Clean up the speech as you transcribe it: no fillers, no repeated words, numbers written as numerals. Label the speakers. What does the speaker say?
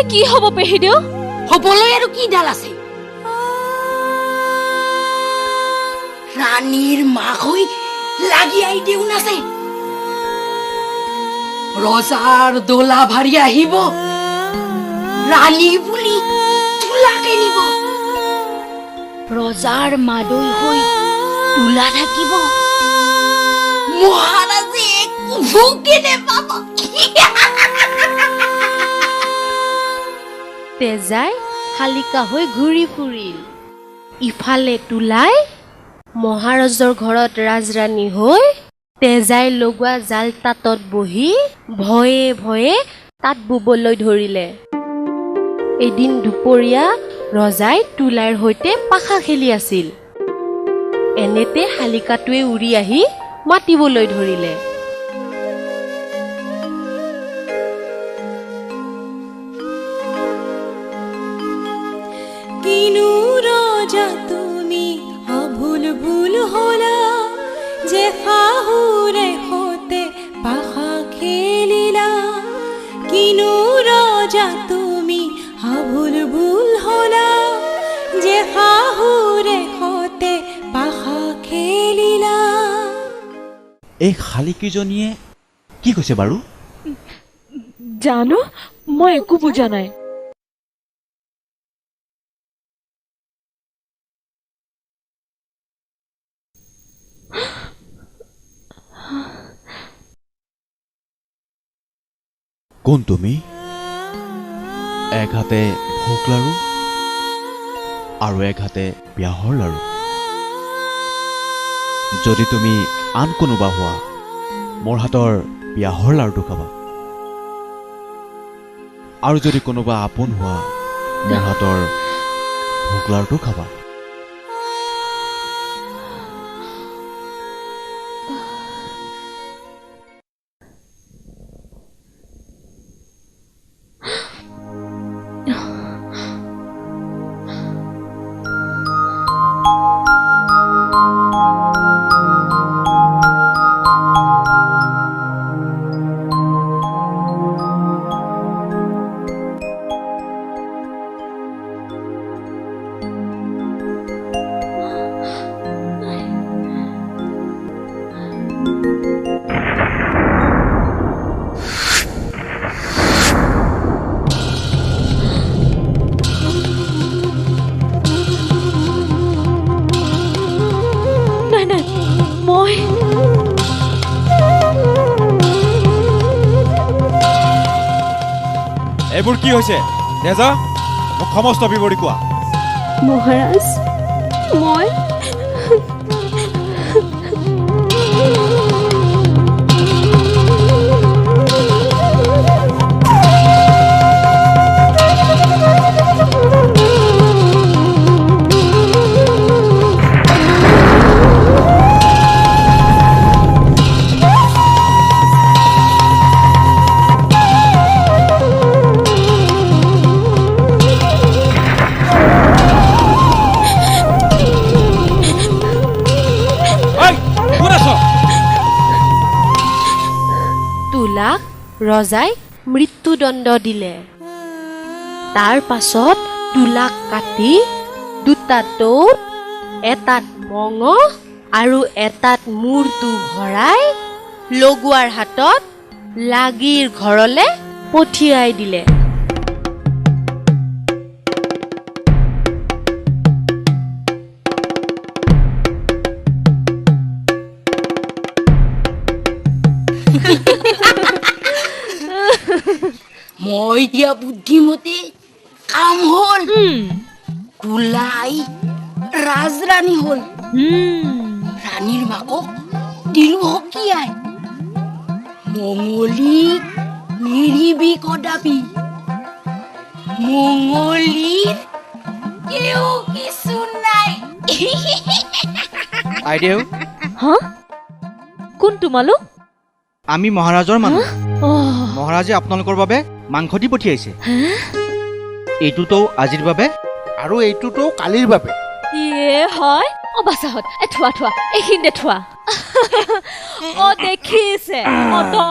Speaker 1: এতিয়া কি হ'ব পেহীদেউ?
Speaker 2: হ'বলৈ আৰু কি ডাল আছে? ৰাণীৰ মাক হৈ লাগি আই দেউ নাচে, ৰজাৰ দোলা ভাৰি আহিব, ৰাণী বুলি তোলাকে নিব, ৰজাৰ মাদৈ হৈ তোলা থাকিব, মহাৰাজে একো ভোকে নেপাব।
Speaker 3: তেজাই শালিকা হৈ ঘূৰি ফুৰিল। ইফালে তোলাই মহাৰাজৰ ঘৰত ৰাজৰাণী হৈ তেজাই লগোৱা জাল তাঁতত বহি ভয়ে ভয়ে তাঁত ববলৈ ধৰিলে। এদিন দুপৰীয়া ৰজাই তোলাইৰ সৈতে পাশা খেলি আছিল। এনেতে শালিকাটোৱে উৰি আহি মাতিবলৈ ধৰিলে।
Speaker 4: কিনো ৰজা তুমি অভুল ভুল হলা, যে শাহুৰে সতে পাশা খেলিলা। কিনো ৰজা তুমি আভুল ভুল হলা, যে শাহুৰে সতে পাশা খেলিলা।
Speaker 5: এই শালিকীজনীয়ে কি কৈছে বাৰু?
Speaker 1: জানো, মই একো বুজা নাই।
Speaker 5: কোন তুমি? এক হাতে ভোক লাৰু আৰু এক হাতে পিয়াহৰ লাৰু। যদি তুমি আন কোনোবা হোৱা, মোৰ হাতৰ পিয়াহৰ লাৰুটো খাবা, আৰু যদি কোনোবা আপোন হোৱা, মোৰ হাতৰ ভোক লাৰুটো খাবা।
Speaker 6: এইবোৰ কি হৈছে তেজা? মোক সমস্ত বিৱৰি কোৱা।
Speaker 1: মহাৰাজ, মই
Speaker 3: তোলাক ৰজাই মৃত্যুদণ্ড দিলে। তাৰ পাছত তোলাক কাটি দুটা টৌত, এটাত মঙহ আৰু এটাত মূৰটো ভৰাই লগোৱাৰ হাতত লাগীৰ ঘৰলে পঠিয়াই দিলে।
Speaker 2: মই দিয়া বুদ্ধিমতে কাম হ'ল, তোলাই ৰাজৰাণী হ'ল, ৰাণীৰ মাকক দিলো সকিয়াই, মঙলীক নেৰিবি কদাপি, মঙলীৰ কেও কিছু নাই।
Speaker 7: আইদেউ।
Speaker 1: হা, কোন তোমালোক?
Speaker 7: আমি মহাৰাজৰ মানুহ। মহাৰাজে আপোনালোকৰ বাবে মাংস দি পঠিয়াইছে। এইটোতো আজিৰ বাবে
Speaker 8: আৰু এইটোতো কালিৰ বাবে।
Speaker 1: ইয়ে হয়। অ বাচাহত, এ থোৱা থোৱা, এইখিনিতে থোৱা। অ দেখিছে? অ।